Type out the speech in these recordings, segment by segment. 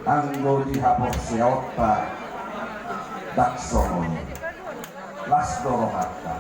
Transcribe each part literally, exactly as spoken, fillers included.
Anggo di haporseaonta ndang songon i. Las do rohanta.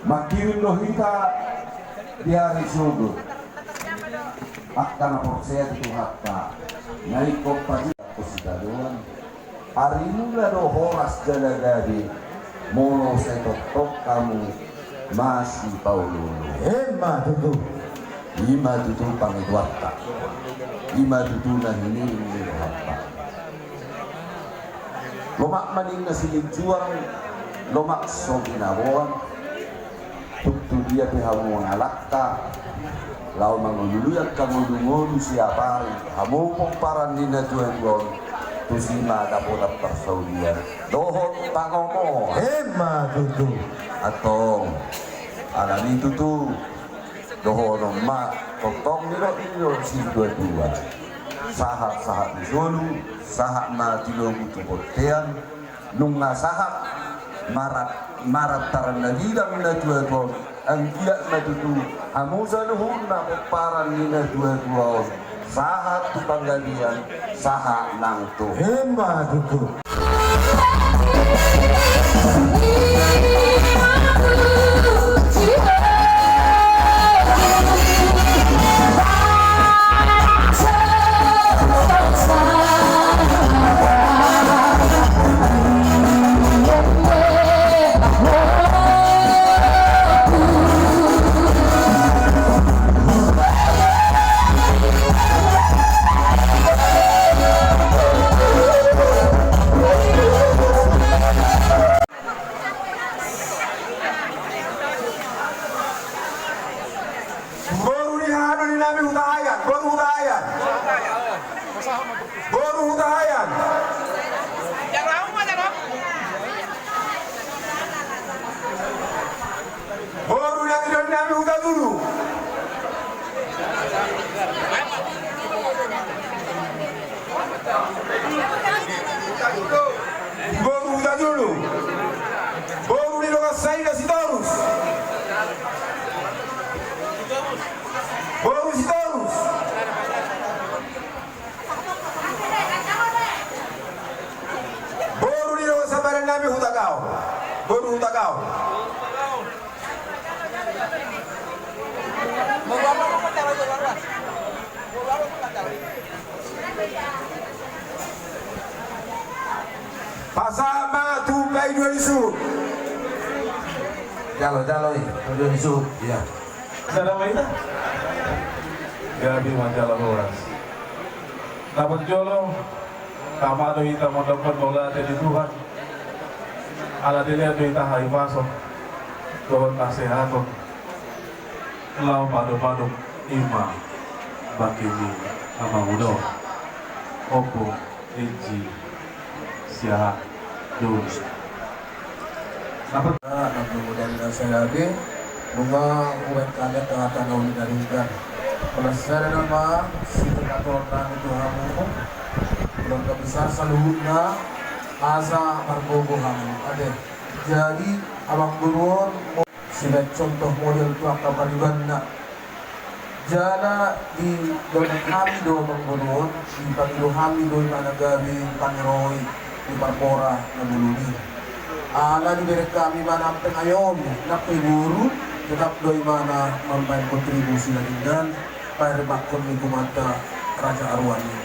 Mangkirim do hita di ari sogot angka na porsea di Tuhanta, na ingkon pajumpang sitadoan. Arimuna do horas jala gabe, molo sai tongtong hamu masipaoloolo. Emma tutu. I ma tutu pangidoanta. I ma tutu na hinirim ni rohanta. Lomak ma ninna silinjuang, lomak so binaboan. Tung tu dia pe hamu mangalangka laho mangalului angka ngolu-ngolu siapari hamu pomparan ni natuatua on, tusi ma dapotan parsaulian dohot pangomoan. Emma tutu. Antong, alani tutu dohonon ma tongtong nidok ni natuatua, sahat-sahat ni solu, sahat ma tilogu tu bontean. Nunga sahat marat, marat taran na bilang natuatua on, anggiat ma tutu hamu saluhutna pomparan ni natuatua on sahat tu panggabean, sahat nang tu. Emma tutu. Boru ni hahadoli nami Hutahaean, boru Hutahaean. Boru Hutahaean. Boru ni hahadoli nami Hutajulu. Boru Hutajulu. Boru ni dongan saida Sitorus. Boru Sitorus. Boru ni dongan sabadan nami Hutagaol. Boru Hutagaol. Pasahat ma tu paidua ni suhut. Jalo, jalo i, paidua ni suhut. Iya. Sada ma hita. Gabe ma jala horas. Dapot jolo, tama do hita mandok mauliate di Tuhan. Ala dilean do hita hahipason dohot hasehaton laho padopadop i ma bangke ni amangudon, Ompu Eji Siahaan. Dulu. Dapot. Nah, na mangudon na sae age, nunga hubaen hami angka hata na uli na denggan. Holan sada nama sipatupaon nami tu hamu, keluarga besar saluhutna, asa margogo hamu. Ate. Jadi, amangboru on sibaen contoh model tu angka paribanna. Jala didohonon hami do amangboru on, dipangido hami do imana gabe pangido i di parpora na bolon i. Ala dibereng hami imana ampeng ayo on, nang pe boru, tetap do imana mambaen kontribusi na denggan, paherbangkon ni gumanta Raja Aruan i.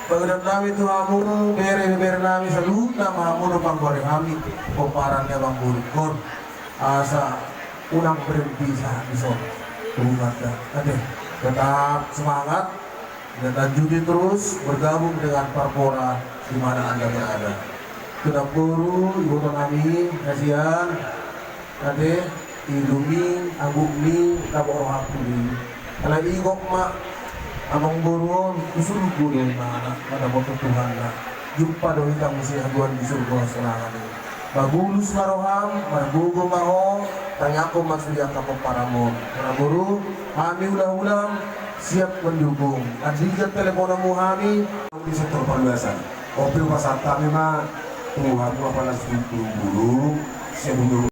Pangidoan nami tu hamu, bere-bere nami saluhutna ma hamu do panggoari hami pomparan ni amangboru on. Asa unang berhenti sahat dison hubunganta. Ate, tetap semangat dan lanjuti terus bergabung dengan Parpora di mana Anda berada. Tu namboru, iboto nami, hasian, ate, ilumi, anggup ni, tabo rohangku di. Alai ingot ma, amangboru on, tu surgo do imana, mandapothon Tuhanna. Jumpa do hita muse haduan di surgo hasonangan i. Mabulus ma roham, margogo ma ho, tangiangkon ma sude angka pomparanmon. Amangboru, hami hulahulam siap mendukung. Andrian teleponanmu hami. Di sektor paluasan. Oke, pasahat hami ma tu hamu apala sundung bulu, sebelum